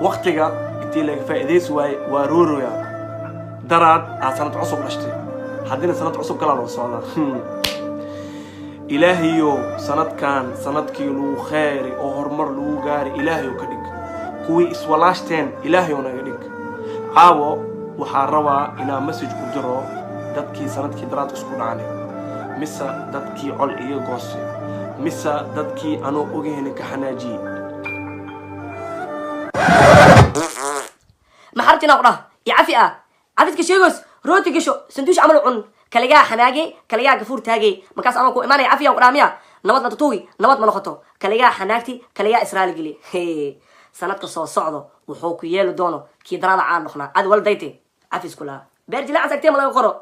Waqtiga intii laga faa'iidaysi waaye waa rooroyaa. Daraad aa sanad cusub dhashtay, haddina sanad cusub kalaa loo socdaa. Ilaahayow, sanadkan sanadkii lagu kheyri oo horumar lagu gaari Ilaahayow ka dhig. Kuwii iswalaashteen Ilaahayow naga dhig. Caawo waxaa rabaa inaan message u diro dadkii sanadkii daraad isku dhacnay, mise dadkii col iga goostay, mise dadkii anoo ogahaynin ka xanaajiyey. Maxarabti inaa ku dhaha iyo cafi ah, cafidka sheegos, rooti gasho, sanduush camal cun, kaligaa xanaage, kaligaa gafuur taage. Markaas anoo ku imaanaya cafiya ku dhaha miya? Nabad ma tutuugi, nabad ma noqoto. Kaligaa xanaagti, kaligaa israali geli. Sanadka soo socdo wuxuu ku yeeli doono kii daraada caan noqnaa. Adi wal dayte, cafis ku lahaa, beer jilaacas agtee ma laga qoro.